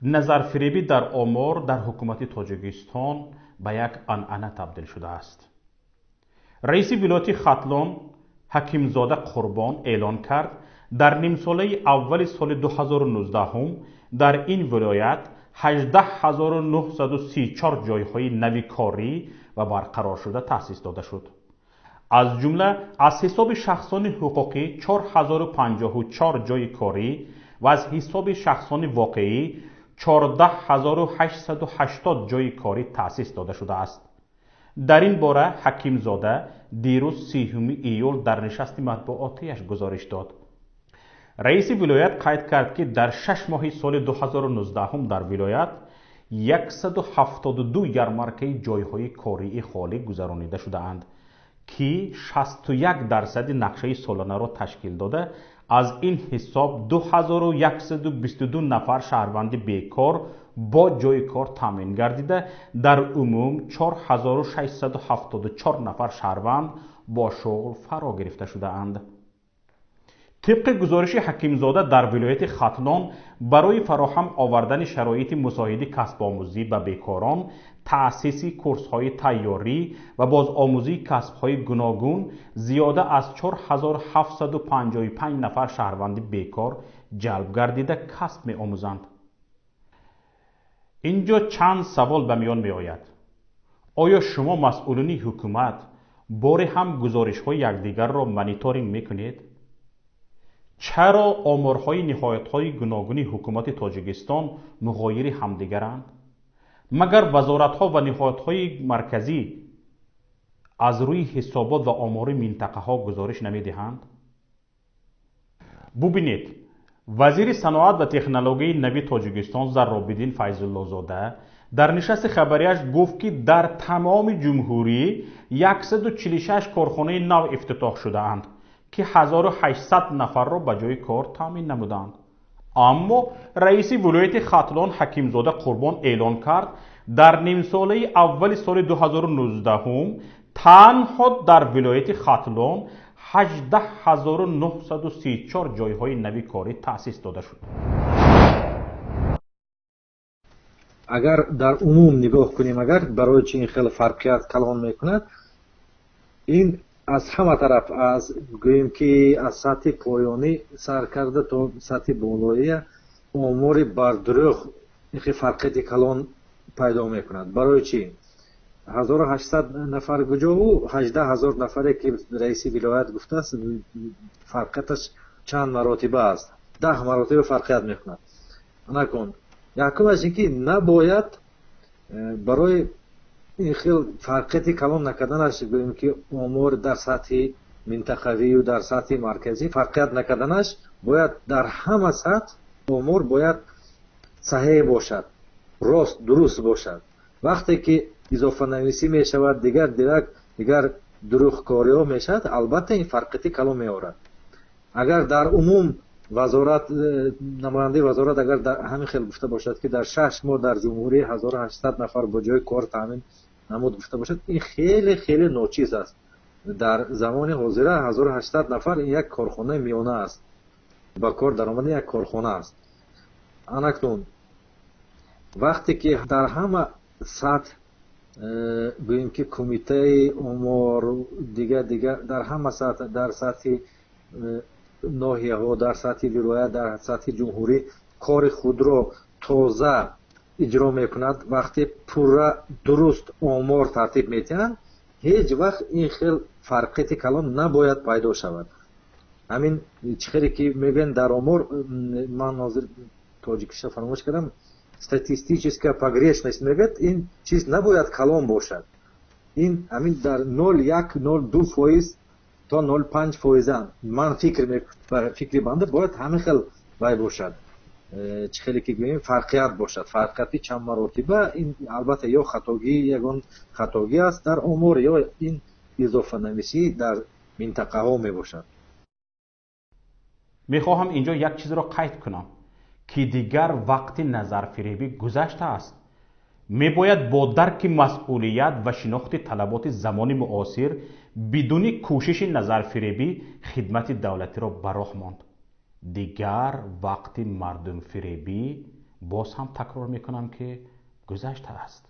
Назарфиребӣ дар омор дар ҳукумати Тоҷикистон ба як анъана табдил шудааст. Раиси вилояти Хатлон Ҳакимзода Қурбон эълон кард, дар нимсолаи аввали соли 2019 дар ин вилоят 18 934 ҷойҳои нави корӣ ва барқароршуда таъсис дода шуд. Аз ҷумла аз ҳисоби шахсони ҳуқуқӣ 4054 ҷойи корӣ ва аз ҳисоби шахсони воқеӣ 14 880 ҷойи корӣ таъсис дода шудааст. Дар ин бора Ҳакимзода дирӯз, 30 июл, дар нишасти матбуотияш гузориш дод. Раиси вилоят қайд кард, ки дар 6 моҳи соли 2019 дар вилоят 172 ярмаркаи ҷойҳои кории холӣ гузаронида шудаанд, ки 61 дарсади нақшаи солонаро ташкил дода, аз ин ҳисоб 2122 нафар шаҳрванди бекор бо ҷойи кор таъмин гардида, дар умум 4674 нафар шаҳрванд бо шуғл фаро гирифта шудаанд. Тибқи гузориши Ҳакимзода, дар вилояти Хатлон барои фароҳам овардани шароити мусоиди касбомӯзӣ ба бекорон, таъсиси курсҳои тайёрӣ ва бозомӯзии касбҳои гуногун зиёда аз 4755 нафар шаҳрванди бекор ҷалб гардида, касб меомӯзанд. Ин ҷо чанд савол ба миён меояд. Оё шумо, масъулини ҳукумат, боре ҳам гузоришҳои якдигарро мониторинг мекунед? Чаро оморҳои ниҳодҳои гуногуни ҳукумати Тоҷикистон муғоири ҳамдигаранд? Магар вазоратҳо ва ниҳодҳои марказӣ аз рӯи ҳисобот ва омори минтақаҳо гузориш намедиҳанд? Бубинед, вазири саноат ва технологияи нави Тоҷикистон Зарробиддин Файзуллозода дар нишасти хабарияш гуфт, ки дар тамоми ҷумҳурӣ 146 корхонаи нав ифтитоҳ шудаанд, ки 1800 нафарро ба ҷои кор таъмин намуданд. Аммо раиси вилояти Хатлон Ҳакимзода Қурбон эълон кард, дар нимсолаи аввали соли 2019 танҳо дар вилояти Хатлон 18 934 ҷойҳои нави корӣ таъсис дода шуд. Агар дар умум нигоҳ кунем, агар барои чи ин хеле фарқият калон мекунад, ин аз ҳама тараф, аз гӯем ки аз сатҳи поёнӣ сар карда то сатҳи болоия, омори бардурӯғ ин фарқияти калон пайдо мекунад. Барои чӣ 1800 нафар куҷову 18 000 нафаре, ки раиси вилоят гуфтааст, фарқияташ чанд маротиба аст? 10 маротиба фарқият мекунад. Накун, якумаш ин ки набояд барои ин хел фарқияти калон накарданаш, гӯем ки омор дар сатҳи минтақавию дар сатҳи марказӣ фарқият накарданаш, бояд дар ҳама сатҳ омор бояд саҳеҳ бошад, рост, дуруст бошад. Вақте ки изофанависӣ мешавад, дигар дигар дурӯғкориҳо мешавад, албатта, ин фарқияти калон меорад. Агар дар умум вазорат, намояндаи вазорат агар ҳамин хел гуфта бошад, ки дар 6 моҳ дар ҷумҳурӣ 1800 нафар бо ҷои кор таъмин намуд гуфта бошад, ин хеле хеле ночиз аст. Дар замони ҳозира 1800 нафар ин як корхонаи миёна аст, ба кор даромадани як корхона аст. Анакнун вақте ки дар ҳама сатҳ, гӯем ки кумитаи омор, дигар дигар, дар ҳама сатҳ, дар сатҳи ноҳияҳо, дар сатҳи вилоят, дар сатҳи ҷумҳурӣ кори худро тоза иҷро мекунад, вақте пурра дуруст омор тартиб медиҳанд, ҳеҷ вақт ин хел фарқияти калон набояд пайдо шавад. Ҳамин чӣ хеле ки мегӯянд дар омор, ман ҳозир тоҷикиша фаромӯш кардам, статистическая погрешность мегӯяд, ин чиз набояд калон бошад. Ин ҳамин дар 0,1, 0,2% то 0,5 фоиза, ман фикр, фикри банда, бояд ҳамин хел вай бошад. Чӣ хеле ки гӯем, фарқият бошад, фарқияти чанд маротиба, ин албатта ё хатогӣ, ягон хатогӣ аст дар омор, ё ин изофанависӣ дар минтақаҳо мебошад. Мехоҳам инҷо як чизро қайд кунам, ки дигар вақти назарфиребӣ гузаштааст. Мебояд бо дарки масъулият ва шинохти талаботи замони муосир, бидуни кӯшиши назарфиребӣ хидмати давлатиро ба роҳ монд. Дигар вақти мардумфиребӣ Боз ҳам такрор мекунам, ки гузаштааст.